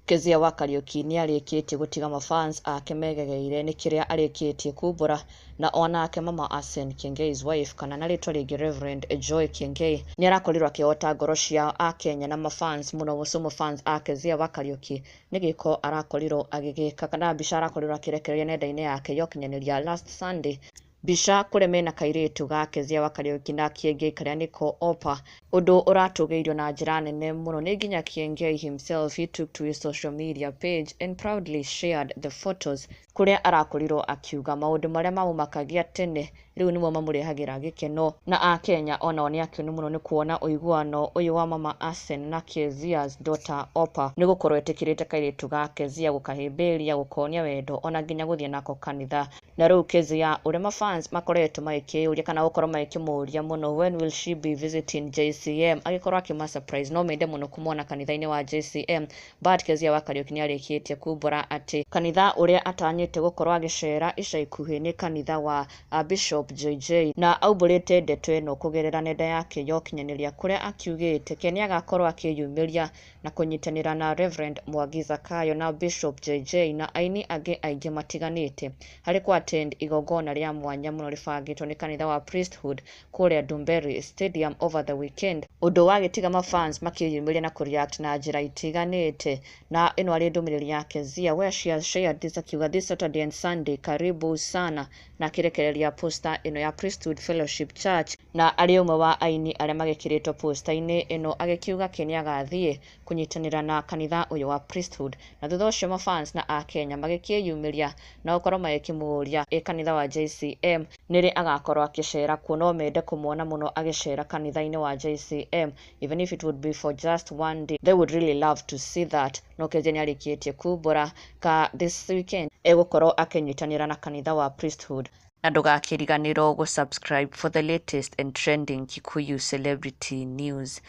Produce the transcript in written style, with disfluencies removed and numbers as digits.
Kezia wa Kariuki nĩarĩkĩtie gũtiga mafans ake megegeire nĩ kĩrĩa arĩkĩtie kumbũra, na onake mama Arsene Kiengei's wife, kana na rĩtwa rĩngĩ Reverend Joy Kiengei, nĩarakorirwo akĩhota ngoro cia akenya na mafans mũno mũno fans a Kezia wa Kariuki nĩ gĩko arakorirwo agĩgĩka kana mbica arakorirwo akĩrekereria nenda-inĩ yake ya ũkinyanĩria last Sunday. Mbica kũrĩa mena kairĩtu ga Kezia wa Kariuki na Kiengei karĩa nĩko Opa, ũndũ ũratũgĩirio na njĩra nene mũno nĩ nginya Kiengei himself. He took to his social media page and proudly shared the photos, kũrĩa arakorirwo akiuga maũndũ marĩa mamũmakagia tene rĩu nĩmo mamũrehagĩra gĩkeno, na akenya onao nĩ akenu mũno nĩ kuona ũiguano ũyũ wa mama Arsene na Kezia's daughter Opa, nĩ gũkorwo etĩkĩrĩte kairĩtu ga Kezia gũkahĩmbĩria, gũkonia wendo, ona nginya gũthiĩ nako kanitha. Na rĩu Kezia, ũrĩa mafans makoretwo magĩkĩyũria kana gũkorwo magĩkĩmũria mũno, when will she be visiting JCM, agĩkorwo akĩma surprise, no mende mũno kũmwona kanitha-inĩ wa JCM. But Kezia wa Kariuki nĩ arĩkĩtie kumbũra atĩ kanitha ũrĩa atanyĩte gũkorwo agĩcera ica ikuhĩ nĩ kanitha wa Bishop JJ, na aumbũrĩte ndeto ĩno kũgerera nenda yake ya ũkinyanĩria, kũrĩa akiugĩte ke nĩagakorwo akĩyumĩria na kũnyitanĩra na Reverend Mwangi Zakayo na Bishop JJ na aini angĩ aingĩ matiganĩte harĩ ku attend igongona rĩa mwanya mũno rĩbangĩtwo nĩ kanitha wa Priesthood kũrĩa Ndumberi Stadium over the weekend, ũndũ wagĩtiga mafans makĩyumĩria na kũreact na njĩra itiganĩte. Na ĩno arĩ ndũmĩrĩri ya Kezia where she has shared this, akiuga, "This Saturday and Sunday, karibu sana," na akĩrekereria poster ĩno ya Priesthood Fellowship Church, na arĩ ũmwe wa aini arĩa magĩkĩrĩtwo poster-inĩ ĩno, agĩkiuga ke nĩagathiĩ kũnyitanĩra na kanitha ũyũ wa Priesthood. Na thutha ũcio mafans na akenya magĩkĩyumĩria na gũkorwo magĩkĩmũria ĩ kanitha wa JCM nĩrĩ agakorwo akĩcera kuo. No mende kũmuona mũno agĩcera kanitha-inĩ wa JCM, even if it would be for just one day, they would really love to see that. No Kezia nĩarĩkĩtie kumbũra ka this weekend egũkorwo akĩnyitanĩra na kanitha wa Priesthood. Na ndũgakĩriganĩrwo gũ subscribe for the latest and trending Kikuyu celebrity news.